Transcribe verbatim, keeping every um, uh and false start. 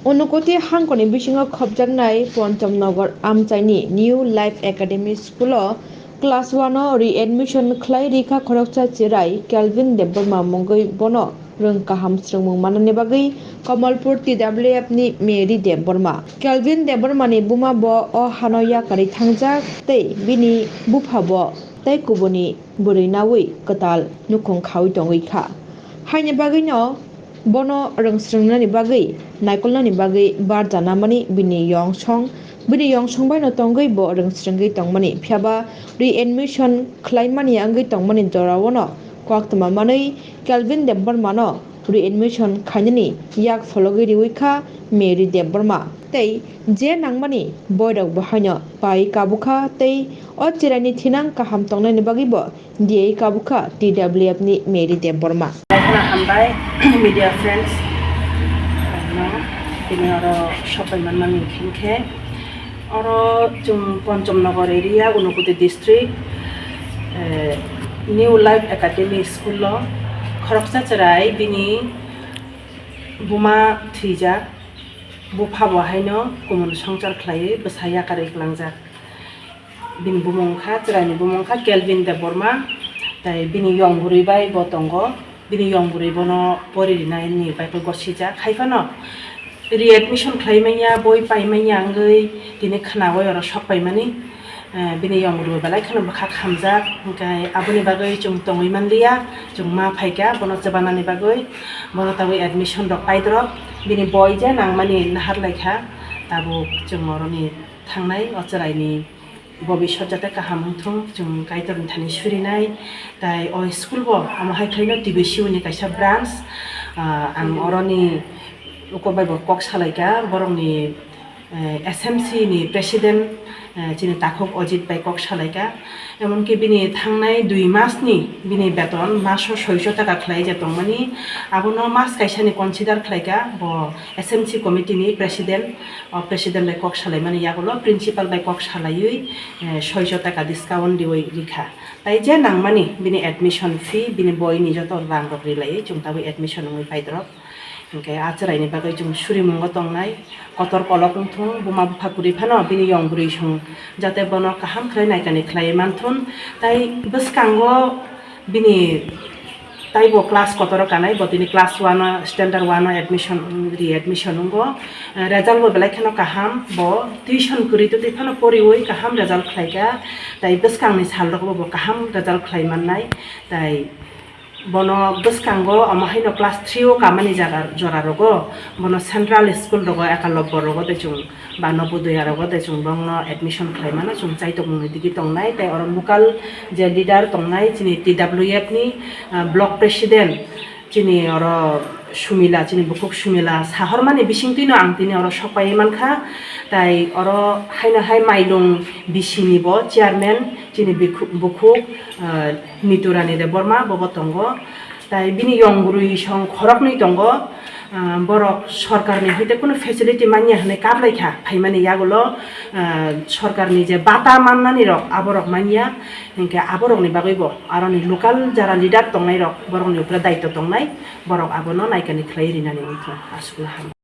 Unakoti hangkoni bisingo khopjaknai Ponchomnogor amchaini New Life Academy School o class one o re-admission khlai rikha khoroksa cherai Kelvin Debbarma mungwi bono rwng kaham swrwngmung manani bagwi Kamalpur T W F ni Mary Debbarma. Kelvin Debbarma ni buma bo o hano yakarwi thangjak tei bini bupha bo tei kubuni bwrwi naui kwtal nukhung khaui tongwi kha. Haini bagwino bono rwng swrwngnani bagwi naikolnani bagwi barja namani bini yongsong, bini yongsong baino tongwi bo rwng swrwngwi tongmani. Phiyaba re-admission khlaimani wngwi tongmani joraono koktwma manwi Kelvin Debbarmano re-admission khainani yak phologwi riwi kha Mary Debbarma. Tei je nangmani boirok bo haino pai kabukha tei o cheraini thinang kaham tongnani bagwi bo D I kabukha T W F ni Mary Debbarma. Khna hambai media friends no tini oro sopai manmani hinkhe oro chwng Ponchomnogor area Unakoti district, eh, New Life Academy school o khoroksa cherai bini buma thwijak, bupha bo haino kumun songchar khlaiwi bwsa yakarwi kwlangjak. Bini bumung wngkha, chwraini bumung wngkha Kelvin Debbarma, tei bini yong bwrwi bai bo tongo. Bini yong bwrwi bono pori rinani bai khe gosijak. Hai phano re-admission khlai manya, boi pai manya wngwi tini khnaui oro sok paimani. Eh, bini yong bwrwi belai kheno bwkha khamjak, hwnkhe aboni bagwi chwng tongwi manliya, chwng ma phaikha bono chwbanani bagwi, bono tabuk admission rok paidrop, bini boi je nangmani nahar laikha, tabuk chwng oroni thangnai o chwraini bobiswt jate kaham wngthung, chwng Kaitorni thani surinai. Tai o school bo omo hai khlaino T B C O ni kaisa branch, ah, ang oroni uko bai bo kok salaikha, borokni, eh, S M C ni president, eh, chini takhuk Ajit bai kok salaikha. Emonki bini thangnai dui mas ni bini beton maso soiso taka khlai je tongmani, abono mas kaisa ni consider khlaikha bo S M C committee ni president. O president bai kok salaimani yagulo principal bai kok salaiwi, eh, soiso taka discount riwi rikha. Tai je nangmani bini admission fee, bini boini joto rang rok rilaiwi chwng tabuk admission wngwi paidrop. Hinkhe a chwraini bagwi chwng surimungo tongnai, kotor kolok wngthung, buma bupha kwrwi phano bini yong bwrwi song jate bono kaham khlai naikani khlaiwi manthun. Tai bwskango bini taibo class kotoro kanai, bo tini class one o, standard one o admission, re-admission wngo. Eh, result bo belai kheno kaham, bo tuition kwrwi twi phano poriwi kaham result khlaikha. Tai bwskangni sal rogo bo kaham result khlai mannai. Tai bono bwskango omo haino class three o kamani jaga jora rogo bono central school rogo, Ekalobbo rogo de chwng ba Nobodoya rogo de chwng bongno admission khlai mano, chwng chaitokmungni digi tongnai. Tai oro local je leader tongnai chini T W F ni, ah, block president chini oro Sumila, chini bukhuk Sumila sahormani bisingtwino ang tini oro sokpai mankha. Tai oro haino hai Mailung B C ni bo chairman chini bikhu-, bukhuk, ah, Niturani Debbarma bobo tongo. Tai bini yong bwrwi song khoroknwi tongo. Ah, borok sorkarni hoite kunu facility manya hwnwi kaplaikha, phaimani yagulo, ah, sorkarni je bata mannani rok aborok manya, hinkhe aborokni bagwibo aroni local jara leader tongnairok borokni upre daitw tongnai, borok abono naikani khlai rinani wngkha. Aswkno hambai.